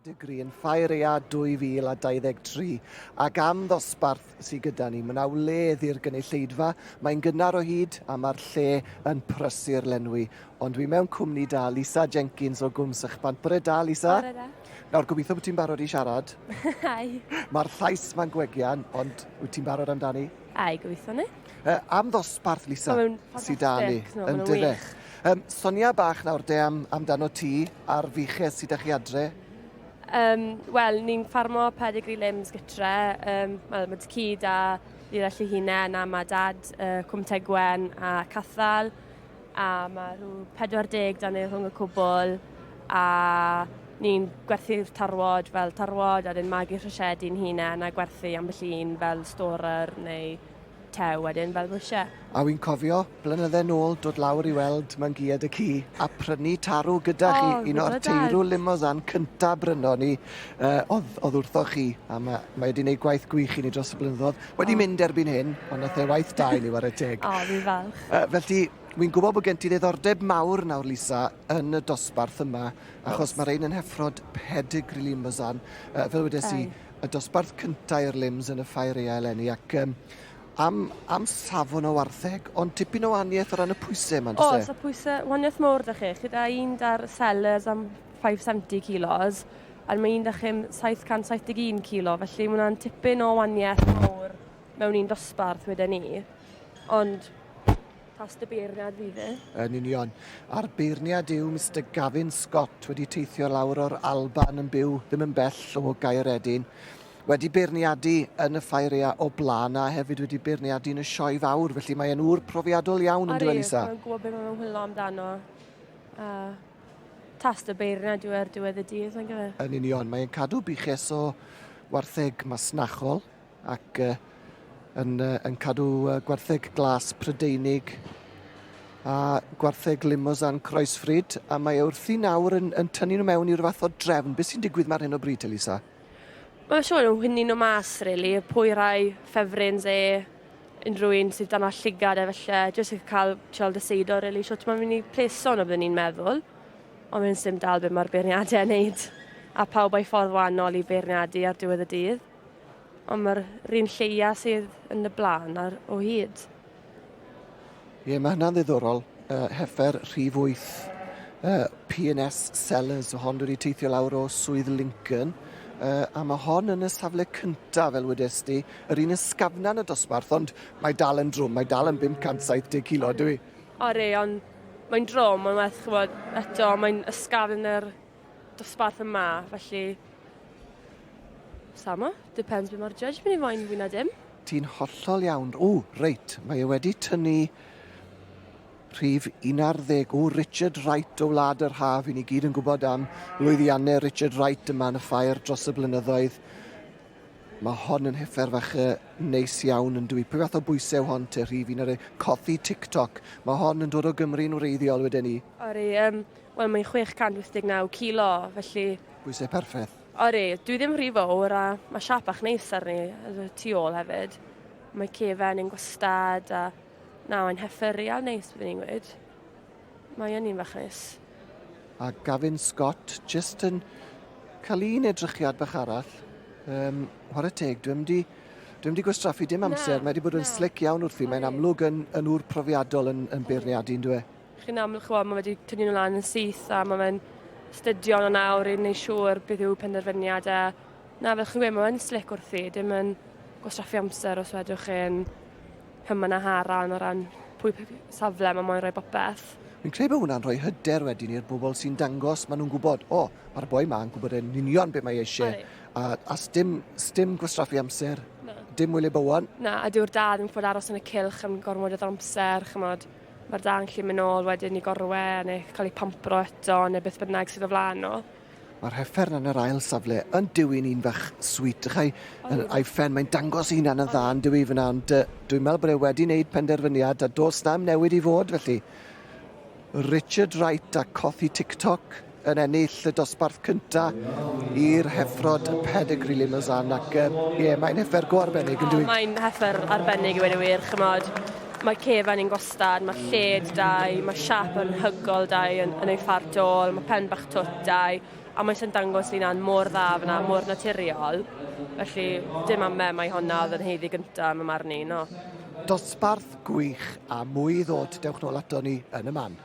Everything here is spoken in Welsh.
Pedigree yn Ffair Aeaf 2023 ac am ddosbarth sydd gyda ni. Mae yna wledd i'r gynulleidfa, mae'n gynnar o hyd a mae'r lle yn prysur lenwi. Ond dwi mewn cwmni da, Lisa Jenkins o Gwm Sychbant. Bore da, Lisa. Bore da. Nawr, gobeithio bod ti'n barod i siarad. Ai. Mae'r llais ma'n gwegian, ond wyt ti'n barod amdani? Ai, gobeithio ni. Uh, am ddosbarth, Lisa, sydd da ni, no, yn dyfe. Um, sonia bach nawr de am, amdano ti a'r fuches sydd â chi adre. Um, Wel, ni'n ffarmo pedigree limbs gytre. Um, Wel, mae ci da Lila Llihunen a mae dad uh, Cwm Tegwen a Cathal. A mae rhyw 40 da ni rhwng y cwbl. A ni'n gwerthu'r tarwod fel tarwod a dyn magu rhosiedi'n hunain a gwerthu ambell un fel storer neu tew wedyn fel bwysiau. A wi'n cofio blynydde nôl dod lawr i weld Mangiad y ci a prynu tarw gyda chi. O, Un o'r teirw limousine cynta brynon ni uh, oedd, oedd wrtho chi. A mae, mae wedi gwneud gwaith gwych i ni dros y blynyddoedd. Wedi oh. mynd erbyn hyn, ond nath e waith da i ni ware teg. O, oh, fi'n falch. Uh, felly, wi'n gwybod bod gen ti ddiddordeb mawr nawr, Lisa, yn y dosbarth yma, achos mae rhain yn heffrod pedigree limousin. Uh, fel wedes i, y dosbarth cynta i'r limbs yn y ffair ea eleni ac um, am, am safon o wartheg, ond tipyn o wahaniaeth o ran y pwysau yma, on'd oes e? Oes, a pwysau, wahaniaeth mawr da chi. Chi da un da'r sellers am 570 kilos, a mae un da chi am 771 kilo, felly mae hwnna'n tipyn o wahaniaeth mawr mewn un dosbarth wedyn ni. Ond Tast y beirniad fydd e. Yn union. A'r beirniad yw Mister Gavin Scott, wedi teithio lawr o'r Alban yn byw ddim yn bell o Gaeredin. Wedi beirniadu yn y Ffair Ea o blaen a hefyd wedi beirniadu yn y Sioe Fawr, felly mae e'n ŵr profiadol iawn yn dyw Lisa? Mae'n gwybod beth mae'n hwylo amdano. A tast y beirniad yw e ar diwedd y dydd, nag yw e? Yn union, mae'n cadw buches o wartheg masnachol ac yn, yn cadw gwartheg glas Prydeinig a gwartheg Limousin Croesfryd, a mae e wrthi nawr yn, yn tynnu nhw mewn i ryw fath o drefn. Beth sy'n digwydd mar hyn o bryd, Elisa? Mae'n siŵr yn hynny nhw mas, really. Pwy rai ffefryns e, unrhyw un sydd dan llygad e felly, jyst i cael trial dyseido, really, shwt mae'n mynd i pleso nhw, byddwn ni'n meddwl. Ond mae'n sim dal beth mae'r beirniadau yn neud. A pawb a'i ffordd wahanol i beirniadu ar diwedd y dydd. Ond mae'r un lleia sydd yn y blaen ar, o hyd. Ie, mae hynna'n ddiddorol. Uh, heffer rhif 8, uh, P&S Sellers, o hon wedi teithio lawr o Swydd Lincoln. Uh, a mae hon yn y safle cyntaf, fel wedes di, yr un ysgafna yn y dosbarth, ond mae dal yn drwm, mae dal yn 570 kilo, dwi. Ori, ond mae'n drwm, mae'n werth chybod, eto, mae'n ysgafn yn yr dosbarth yma, felly Sama, depends be mae'r judge mynd i moyn fwy na dim. Ti'n hollol iawn. O, reit, mae e wedi tynnu rhif 11. O, Richard Wright o Wlad yr Haf. I ni gyd yn gwybod am lwyddiannau Richard Wright yma yn y ffair dros y blynyddoedd. Mae hon yn heffer fach neis iawn yn dwi. Pwy fath o bwysau hon te rhif 11? Cothi TikTok. Mae hon yn dod o Gymru'n wreiddiol wedyn ni. Ori, um, wel mae'n 689 kilo, felly... Bwysau perffaith. Ori, dwi ddim rhy fawr a mae siap bach neis arni y tu ôl hefyd. Mae cefen yn gwastad a na, mae'n heffer real neis byddwn i'n gweud. Mae yn un fach neis. A Gavin Scott jyst yn cael un edrychiad bach arall. Um, whare teg, dwi'n mynd i Dwi'n wedi gwastraffu dim amser, na, mae wedi bod yn na. slick iawn wrthi, mae'n amlwg yn, yn ŵr profiadol yn, yn beirniadu, yn dwi? E? Chi'n aml, ch'mod, ma' wedi tynnu nhw lan yn syth a ma' fe'n stydio nhw nawr i wneud siŵr beth yw penderfyniad e. Na, fel chi'n gweud, ma' fe'n slick wrthi, dim yn gwastraffu amser os wedwch chi'n hyman a haran o ran pwy safle mae moyn rhoi bopeth. Fi'n credu bod hwnna'n rhoi hyder wedyn i'r bobl sy'n dangos, maen nhw'n gwybod, o, oh, mae'r boi ma yn gwybod yn union beth mae eisiau. A, a sdim, sdim gwastraffu amser, Na. dim wyliau bywan. Na, a dyw'r dad yn gwybod aros yn y cylch am gormod o amser, chymod. Mae'r da yn gallu mynd nôl wedyn i gorwe neu cael ei pampro eto neu beth bynnag sydd o flaen nhw. Mae'r hefern yn yr ail safle yn dewin un fach sweet. Chai, a'i phen, mae'n dangos ei hunan yn dda yn dyw i fyna, ond uh, dwi'n meddwl bod e wedi wneud penderfyniad a does na'm newid i fod felly. Richard Wright a Cothi TikTok yn ennill y dosbarth cynta i'r heffrod Pedigree Limousin ac ie, yeah, mae'n heffer go arbennig yn dwi? Mae'n heffer arbennig i weud y wir, chymod. Mae cefan yn gwastad, mae lled dau, mae siap yn hygol dau yn, yn ei ffart ôl, mae pen bach twt dau. A mae jyst yn dangos ei hunan mor dda fyna, mor naturiol. Felly, dim ame mai honna oedd yn haeddu gynta yn fy marn i, no. Dosbarth gwych a mwy i ddod, dewch nôl ato ni yn y man.